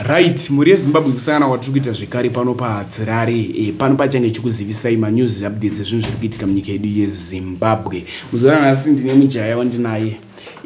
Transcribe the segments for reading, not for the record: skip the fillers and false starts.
Right, mhuri yeZimbabwe, kusangana kwatiri kuita zvekare pano paHadzirare. Pano pachange chikuzivisai manews updates ezvinhu zviri kuitika munyika yedu yeZimbabwe. Muzuva ranhasi ndine mujaya wandinaye.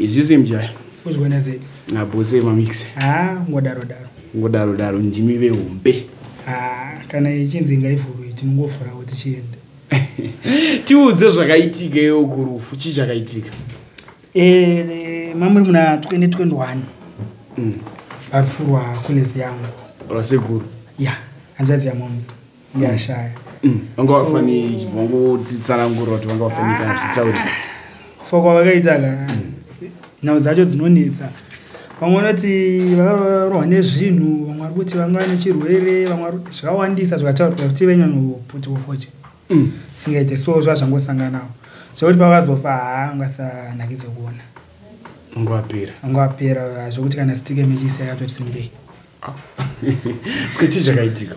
Zvise mujaya. Uzviona zedi. Nabose mamix. Ha, ngodaro daro. Ngodaro daro, ndimi vehombe. Ha, kana ichinzi ngaivhurwe, tinongovhurawo tichienda. Tiudze zvakaitika iwo kurufu, chii chakaitika? Mamuri muna 2021, parufu rwakulezi yangu. Rwasekuru? Ya, hanzvadzi yamoms ngeyashaya. Vanga vafani, vangotitsanangurira kuti vanga vafani kana zvichitsaurika. Kufa kwavakaita ka, nhau dzacho dzinonetsa. Vamwe vanoti vakarohwa nezvinhu, vamwe vari kuti vanga vane chirwere, vamwe zvakawandisa zvakataurwa kuti vainyanyoputiwo singaite. So zva zvangosanganawo zvekuti pavazofa, haa, ungasanakidze kuona. Vanga vapera. Vanga vapera zvokuti kana sitike mechisi yakatoti simbei. Saka chii chakaitika?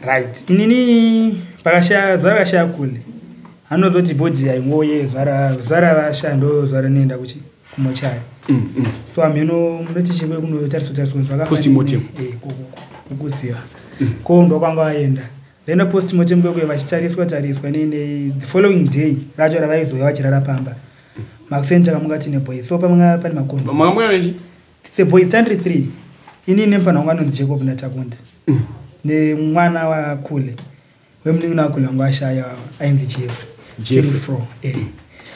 Right, inini pakashaya zuva rakashaya kule, anozoti body haingoye zuva ravashaya, ndo zuva rinoenda kuchi kumochari. So hameno munoti chingwe kunotariswa tariswa kunzi vakafa. Postmortem. Kukuziva ko ndo kwanga vaenda, then postmortem kwekwe vachitariswa tariswa nene. The following day racho ravaizouya vachirara pamba, makuseni takamuka tine boys, so pamanga pane makondo. Makambuya nechi? Seboys tandiri 3, inini nemufana wangu anonzi Jacob naTakunda, nemwana wakule, wemunin'ina wakule wangu ashaya, ainzi Jeffrey. Jeffrey. Tiri four,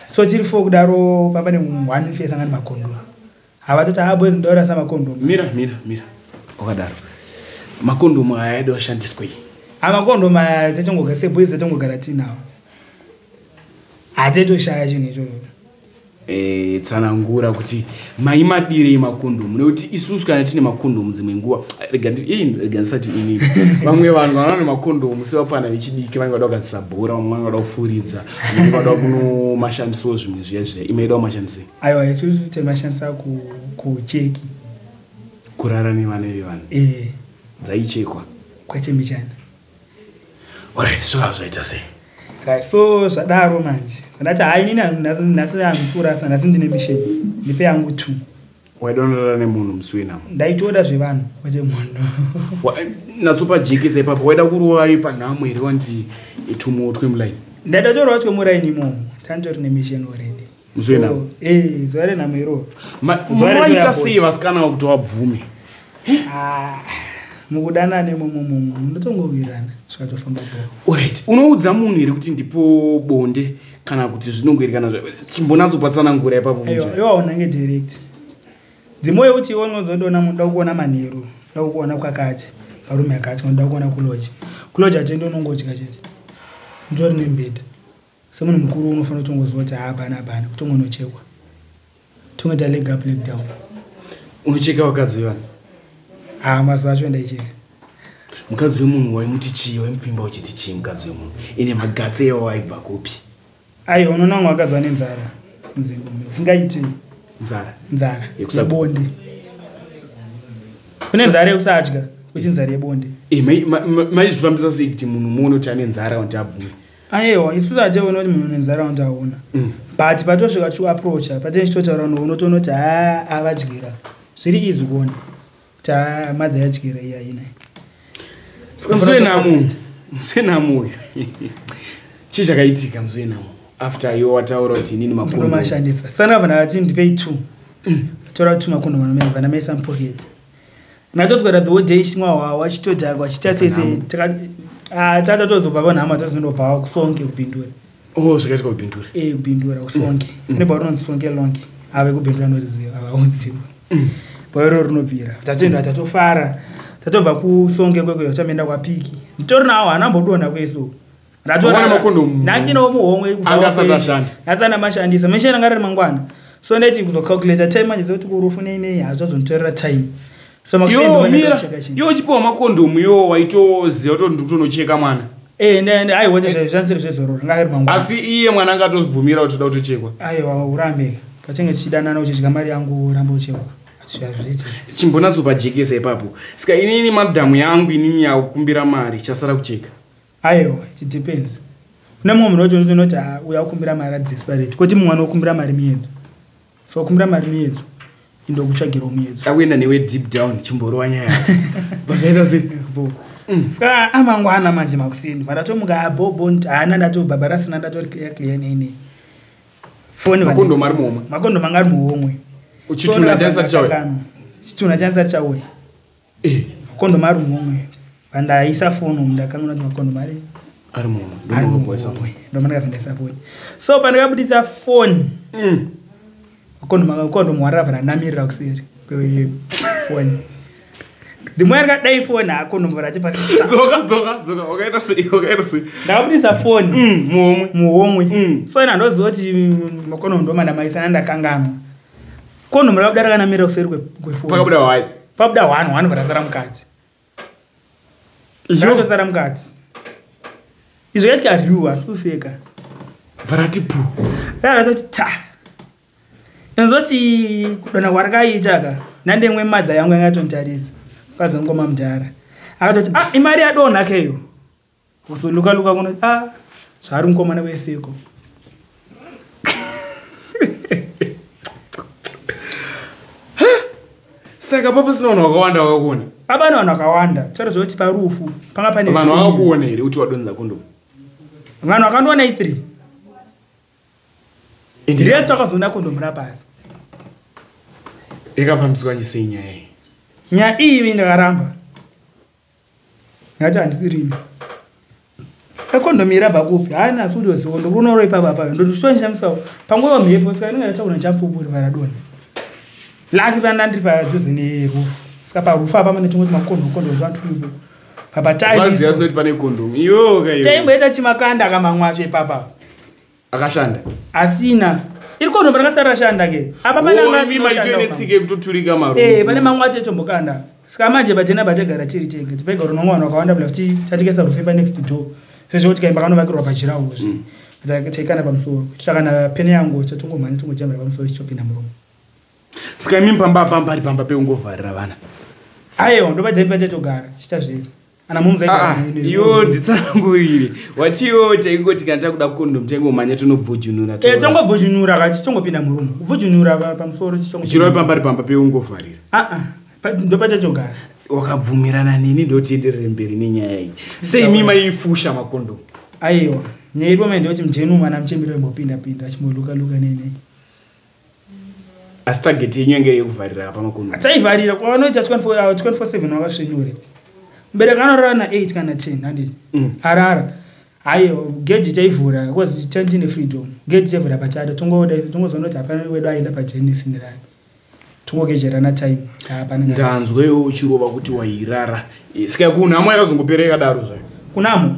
so tiri four kudaro. Pamba ne one face anga nemakondomu, havatoti, "Ha, boys, ndaurasa makondomu." Mira, mira, mira, wakadaro, makondomu aya aida ashandiswei? Amakondomu aya tatongogara seboys, tatongogara tinawo, hatitoshaya chinhu ichocho. Tsanangura kuti maimadirei makondomu, nekuti isusu kana tine makondomu dzimwe nguva, rega rega ndisati inini, vamwe vanhu vana nemakondomu sevapfana vechidiki vanenge vada kugadzisa bhora, vamwe vanenge vada kufuridza, vamwe vanenge vada kunomashandisawo zvimwe zviya zviya. Imaida kumashandisei? Aiwa, isusu taimashandisa kucheki. Kurara nevana vevanhu? Eh. Dzaichekwa? Kwete mbichana. Alright, zvakava zvaita sei? Right, so zvadaro manje ndati, "Hai, inini nhasi handifurasa, nhasi ndine mission, ndipe yangu two." Waida unorara nemunhu musi wenhamo? Ndaitoda zvevanhu, kwete munhu. Natsopajekesa ipapo, waida kurova panhamo here wanti tumwe twemulaini? Ndaida torova twemuraini imomo, tanditori nemission already. Musi wenhamo? So, zuva renhamo iroro. Zuva Maita retoya. sei vasikana vakuti vabvume? Ah, mukudanana imomomomo munotongowirirana, zvikatofamba bho. Alright, unoudza munhu here kuti ndipo bonde, kana kuti zvinongoerekana? Chimbonatso-patsanangura ipapo. Aiwa. Mujaya. Iwa unange direct, the more yekuti iwe unozondoona munhu, da kuona manheru, da kuona kwakati parume akati, kana da kuona kulodge. Kulodge hatiende, unongodya chete, nditori nemubhedha. Semunhu mukuru unofanira kutongoziva kuti haapana hapana kutongonochekwa, tongoita leg up, leg down. Unocheka vakadzi vevanhu? Ha, mazuva acho ndaicheka. Mukadzi wemunhu waimuti chii? Waimupfimba uchiti chii mukadzi wemunhu? Ine magatsi ewo aibva kupi? Aiwa, unoona vamwe vakadzi vane nzara mudzimba dzisingaiti. Nzara? Nzara yebonde. Kune nzara yekusadya, kuti nzara yebonde. Maizvifambisa sei kuti munhu muone kuti ane nzara kuti abvume? Aiwa, isusu hationi kuti munhu une nzara kuti aona, but patosvika tichiapproacha, patine chitotaura, unotoona kuti ha, avadyira. Zviri easy kuona kuti ha, madha yadyira iya ina. Saka musi wenhamo uyu chii chakaitika musi wenhamo after iwe wataura kuti inini makondomu? Ndomashandisa sana, vanhu vati ndipei two, tora two makondomu, anomeva ndamaisa mupocket. Ndatoswera the whole day chimwa hwawa, chitodhakwa, chiita sese. Tatatozobva panhama, tazondobva kusonke kuBindura. Oh, zvakaitika kuBindura? E, kuBindura kusonke. Kune bhawa rinonzi Sonke Lonke, ave kuBindura noriziva, avauziva bhawa iroro rinobvira. Tatoenda, tatofara, tatobva kusonke kwekweyo, tamenda kwapiki. Nditori nawo, haana mbodonha kweso. Wawana makondomu? Ndandinawo muhomwe. Anga asati ashanda? Asati amashandisa. Misheni anga riri mangwana, so ndaiti kuzocalculata time manje dzekuti kurufu nei nei, hazvazonditorera time. So makuseni Yo, ndobva mira. ndatocheka chinhu. Iwe uchipiwa makondomu, iwo waitoziva kuti ndikutonocheka mwana? Eh, aiwa, zvanisiri zvezororo, anga riri mangwana. Asi iye mwana angatobvumira kuti toda kutochekwa? Aiwa, urambeka pachinge tichidanana, uchidya mari yangu, uramba uchekwa, hazviiti. Chimbonatso-pajekesa ipapo. Saka inini madhamu yangu, inini yakukumbira mari, chasara kucheka? Aiwa, it depends. Kune mumwe munhu wacho unoti, "Ah, uya kukumbira mari adesperate," kwoti mumwe anokumbira mari miedzo. So kukumbira mari miedzo, Indokutsvagirawo muedzo. Akuenda newe deep down chimborova nyaya. Bva zvaita sei? Bo. Saka amangwana manje makuseni vandatomuka abhobho, haana, ndatobhabha rasina, ndatori clear clear nei foni. Makondomu ari muhomwe? Makondomu anga ari muhomwe. Chitunha chaisati chauya? Chitunha chaisati chauya. Makondomu ari muhomwe, vandaisa foni umu, ndakanganwa kuti makondomu ari Ari muhomwe. Ari Ndomunoboesa. muhomwe, ndomandakabva ndaisa foni. So pandakabudisa foni, makondomu warabva ranamirira kuseri kwefoni. The more ndakadai foni, hakondomu rachibva. Dzoka, dzoka, dzoka. Wakaita sei? Wakaita sei? Ndakabudisa foni. Muhomwe. Muhomwe. So ina ndoziva kuti makondomu ndomandamaisana, ndakanganwa kondomu rakabuda rakanamirira kuseri kwefoni. Pakabuda wai? Pabuda one one, varasara mukati. Yo. Rakatosara mukati. Izvo yaitya riu, hasi kufeka. Bvarati pu. Rakatoti ta, inzoti kudonha kwarakaita ka, nandemwe madha yangu yanga yatonditarisa, kazongoma mudhara akatoti, "Ah, imari yadonha keyo." Kuzoluka luka kunoti, "Ah, zvaari mukomana weseko." Saka papasina vanhu vakawanda vakakuona? Apana vanhu vakawanda, taura zvekuti parufu panga pane Vanhu vakakuona here kuti wadonza kondomu? Vanhu vakandiona i3. Ende Rest vakazoona kondomu rapasi. Yakafambiswa sei nyaya iyi? Nyaya iyi ndakaramba, ndakati handisirimi. Saka kondomu iri rabva kupi? Haana, asi kutoziva ndokunoro ipapa apayo ndotoshamisawo panguva mhepo. Saka inenge yataura chamupupuri varadonha laki pana ndiri padhuze nerufu. Saka parufu apa pane tingoti makondo kondo zvaturipo. Vaziva sekuti pane kondomu iyoka iyo? Taimboita chimakanda akamamwe acho ipapa. Akashanda? Asina, iri kondomu rakasara rashanda ke apa pane anga Oh, imi asina maitove kushanda. netsika yekutoturika marufu? Eh, pane mamwe acho etombokanda. Saka manje patena patagara tiri tega, tipaigara unomwe vanhu vakawanda bila kuti tatikesa rufe panext door, sezvo kuti kaimba kanovakirwa pajirawo zve taikanda pamusoro kuitira kana pene yangu chatongomhanya tongojambira pamusoro chichopinda muromo. Saka imi pamba apa pari pamba pekungovharira vana? Aiwa, ndopajai patatogara chiita zvese ana mumza. Ah, iwo nditsanangurire, watiwo taingoti kana takuda kondomu taingomhanya tonobvujunura. Tongobvujunura ka, chichongopinda muromo, kubvujunura pamusoro. Chirove pamba ari pamba pekungovharira? Ndopachatogara. Wakabvumirana neni, ndotienderere mberi nenyaya iyi. Sei imi maifusha makondomu? Aiwa, nyaya iripo mai ndeyekuti mujenu ana muchembere vaimbopinda pinda achimboluka luka nenei. Asi target yenyu yange yekuvharira pamakondomu? Taivharira kwavanoita 24/7 vakasvinyure. Mubereki anorara na8 kana 10, handiti? Arara, haiwa, geji taivhura because tandine freedom. Geji taivhura pachada, tongozoona kuti hapana wedu aenda pajenisini rake, tongogejerana time hapana. Ndanzwewo uchirova kuti wairara. Saka kunhamo yakazongopera yakadaro zvayo? Kunamo,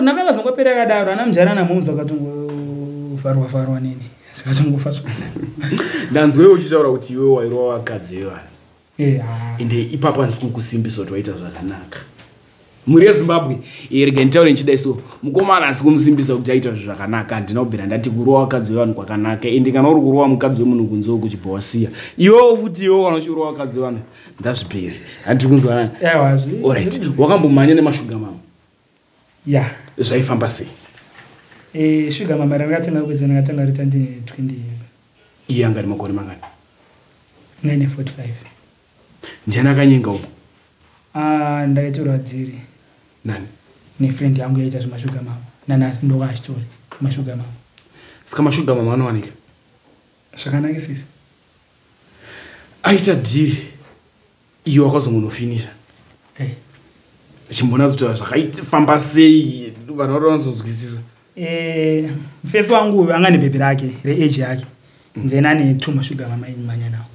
nhamo yakazongopera yakadaro. Ana mujana namomzi vakatongovharwa vharwa nini, zvikatongofa zvakadaro. Ndanzwewo uchitaura kuti iwe wairova vakadzi vevanhu. Eh, ah. Ende ipapo handisi kukusimbisa kuti waita zvakanaka. Mhuri yeZimbabwe, rega nditaure ndichidai. So mukomana hasi kumusimbisa kuti aita zvinhu zvakanaka. Handina kubvira ndati kurova vakadzi vevanhu kwakanaka. Ende kana uri kurova mukadzi wemunhu kunze uku, chibva wasiya. Iwewo futi, iwewo kana uchirova vakadzi vevanhu, ndazviperi. Handiri kunzwanani? Aiwa, Alright, wakambomhanya nemashuga mama? Ya. Zvaifamba sei? Shuga mama randakatanga kuedza, ndakatanga rita ndine 20 years. Iye anga ari makore mangani? 945. Ndiani akanyenga umo? Ah, ndakaitirwa dziri. Nani? Nefriend yangu yaita zvemashuga mama, nanhasi ndoko achitori mashuga mama. Saka mashuga mama anowanika? Zvakanakisisa. Aita dhiri iyo, wakazongonofinisha? Eh. Chimbonatsotaura zvakaifamba sei, vanhu vari vanozonzwisisa. Mufesi wangu uyu anga nebhebhi rake reage yake, then ane two mashuga mama imanya nawo.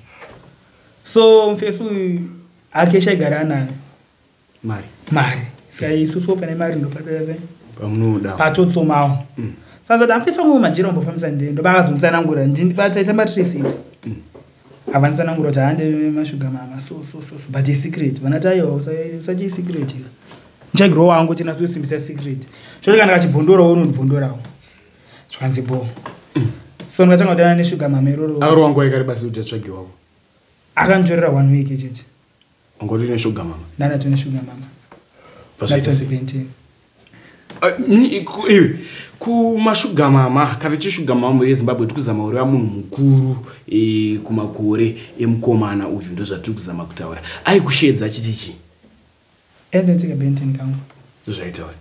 So mufesi uyu akesha igara anayo Mari. Mari. Saka isusuwo pane mari ndopatase Pamunoda. Patotsomawo. Saka zoti amufesi wangu majira ombofambisa ndee, ndobakazomutsanangura taitamba tiri six. Avanitsanangura kuti hande mashuga mama, so so so so, but isecret. Vanati aiwa, usachi isecret, ndichagirawo wangu chinasosimbisa secret, zvoti kana kachibvondorawo unondibvondorawo. Zvakanzi bo. So ndikatanga kudana neshuga mama iroro. Akarova nguva yakareba sei kuti atsvage wako? Akanditorera one week chete. Wanga utori neshuga mama? Ndanato neshuga mama. Bva zvaita sei? 2017. Iwe kumashuga mama, kana chishuga mama yeZimbabwe, tiri kuzama kureva munhu mukuru kumakore emukomana uyu, ndozvatiri kuzama kutaura. Aikushedza achiti chii? Endotika benten kangu. Ndozvaitaura.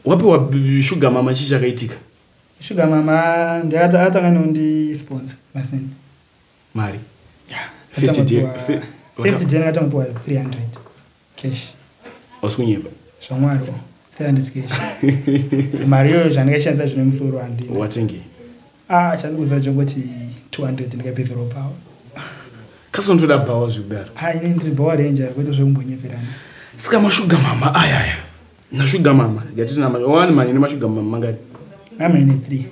Wapiwa shuga mama, chii chakaitika? Shuga mama ndakatanga nondisponsor maseni. Mari? Yeah. First day- First day ndakatangopiwa 300 cash. Wasi kunyepa? Zvamwari, 300 cash. Mari iyoyo zvandingashandisa zvine musoro handina. Watengei? Ah, chandikuziva chongoti 200 ndikapedzerwa pawo. Kasontoda bhawa zvekudaro? Ha, ini ndiri bhawa ranger, kwete zvekumbonyeperana. Saka mashuga mama ayaya, nashuga mama gatiti wani manye nemashuga mama mangani? Amaine 3.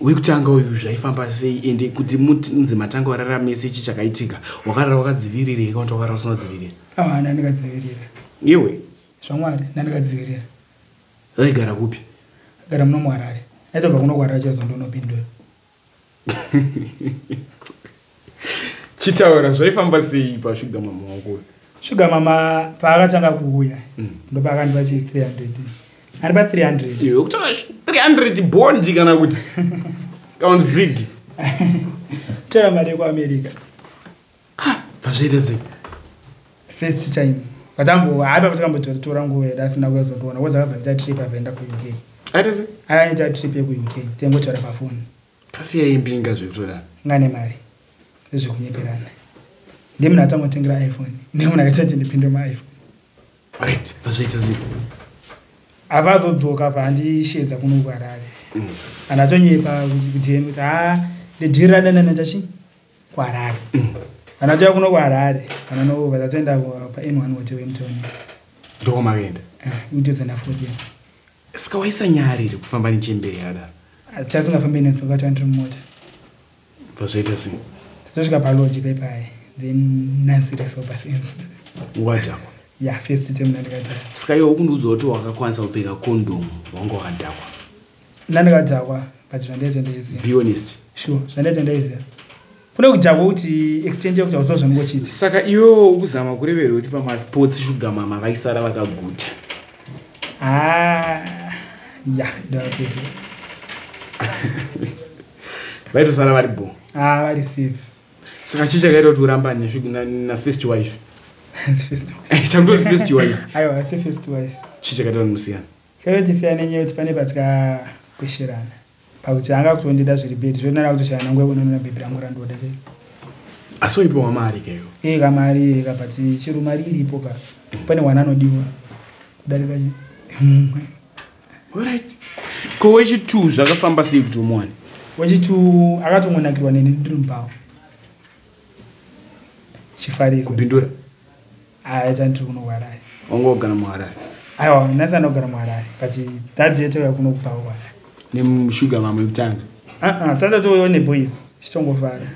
Wekutanga uyu zvaifamba sei? Ende kuti mutinzi matanga wararame sechi chakaitika, wakarara wakadzivirirei kana kuti wakarara usina kudzivirira? Awa, ndandikadzivirira. Iwe? Zvamwari, ndandikadzivirira. Vaigara kupi? Agara muno muHarare, aitobva kuno kuHarare chazondonopindura. Chitaura, zvaifamba sei pashuga mama wako uyu? Shuga mama paakatanga kuuya, ndopaakandipa chi 300, andipa 300. Iwe, kutaura 300 bondi kana kuti kana zigi? Tora mari yekuAmerica. Pazvaita sei? First time vatambo haipa, takambotora nguva yedu asina kuzondiona, kozi akabva aita trip, abvaenda kuUK. Aita sei? Akaita trip yekuUK, taingotaura pafoni. Pasiyai mbinga zvekutodaro. Ngane mari zvekunyeperana, ndiye munhu atangotengera iPhone, ndiye munhu akaita kuti ndipinde maiPhone. Right, pazvaita sei? Havazodzoka, paandishedza kuno kuHarare, andatonyepa kudheni kuti ha, ndidhirira danana tachi kuHarare. Vanatouya kuno kuHarare, vananova tatoenda paN1 Hotel yemutown. Ndokwamakaenda? 2014. Saka waisanyarire kufamba nechembere yakadaro? Tasingafambi netsoka, tandiri mumota. Pazvaita sei? Tatosvika palodge pepai, then Nancy Resobas ends. Wadhakwa? Ya, first time ndandikadhakwa. Saka iwe ukundiudza kuti wakakwanisa kupfeka kondomu wanga wakadhakwa? Ndandikadhakwa, but zvandaita ndaiziva. Be honest. Sure, zvandaita ndaiziva. Kune kudhakwa kuti extent yekuti hauziva zvanongochiita. Saka iwewo ukuzama kureverwa kuti pamasports shuga mama vaisara vakaguta? Ah, ya, ndavapedza. Vaitosara vari bo? Ah, vari safe. Saka chii chakaita kuti urambane nafirst wife? First? Chakutoti first wife. Aiwa, asi first wife. Chii chakaita kuti musiyana? Chakaita tisiyane nenyaya yekuti pane patikakwesherana pakuti anga kutondida zviri bad, zvotinana kutoshayana nguva yekunonona bhebhi rangu randoda chai. Asi waipiwa mari kaiwo? Eka, mari eka, but chero mari iripo ka, pane wana anodiwa kudarika mumwe. Alright, ko wechi2 zvakafamba sei kuti umuwane? Wechi2 akatongonakirwa neni ndiri mupawo chifariso. Kupindura? Aita ndiri kuno kuHarare. Wanga wagara muHarare? Aiwa, nhasi andogara muHarare, but that day tauya kuno kupawo kuHarare. Nemushuga mama yekutanga? Tandatouyawo neboys, chichongofara,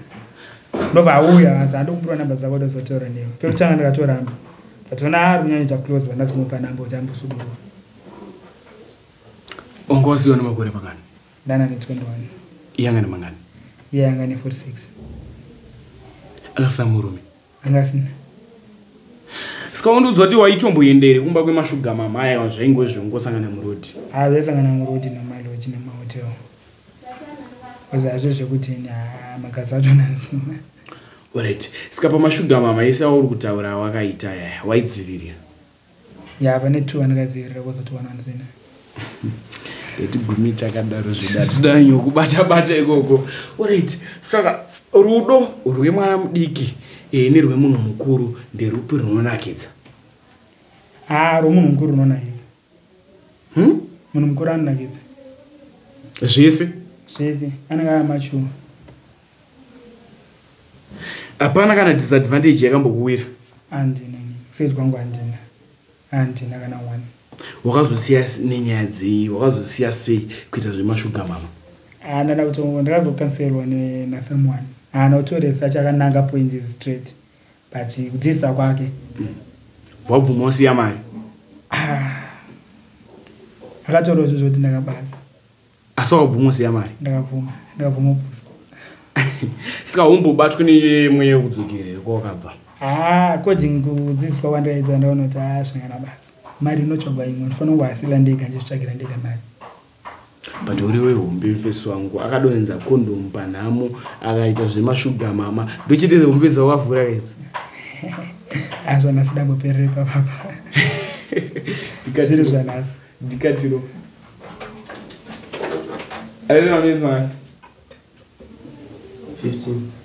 ndobva auya anzi andokupirwa namba dzako, ndozotaura newe. Pekutanga ndakatoramba, but ona ari kunyanyoita close, vandazomupa namba kuti ambosudurwa. Wanga wasiwa nemakore mangani? Ndana ne21. Iyanga nemangani? Iye anga ne46. Akasina murume? Anga asina. Saka undiudza kuti waitomboendere kumba kwemashuga mama aya, zvaingove zvekungosangana murodhi? Ha, zvaisangana murodhi nemaloji nemahotel, because hazvo zvekuti magazi acho nasina. Alright, saka pamashuga mama ese auri kutaura wakaita yaya, waidzivirira? Ya, pane two vandakadzivirira, kwozoti one andisina. Tigumi takadaro zvida tidanyo kubata bata ikoko. Alright, saka rudo rwemwana mudiki nerwemunhu mukuru, nderupi runonakidza? Ha, romunhu mukuru runonakidza. Munhu mukuru anonakidza. Zvese? Zvese, anenge amachuwa. Hapana kana disadvantage yakambokuwira? Handina, ini kuseti kwangu handina, handina kana one. Wakazosiya nenyaya dzei? Wakazosiya sei kuita zvemashuga mama? Handana kuti ndakazokanselwa nasomeone, haana kutoresa chakananga, point is straight, but kudzidzisa kwake. Wabvuma wasiya mari? Akatorawo zvo zvekuti ndakabata. Asi wakabvuma wasiya mari? Ndakabvuma, ndakabvuma kupusa. Saka umbobatwe nemweya wekudzokerera kwawakabva? Ha, according kudzidziswa kwandaita, ndaona kuti ha, zvingana basa. Mari inotsvagwa imwe, ndifanira kungohasila ndega, ndichitsvagira ndega mari. But uri wehombe, mufesi wangu akadonhedza kondomu panhamo, akaita zvemashuga mama, ndochete hombe dzawakavhura kaidzi. Azvanhasi damboperere papapa zviri zvanhasi. Ndikatiro areamesman. 15.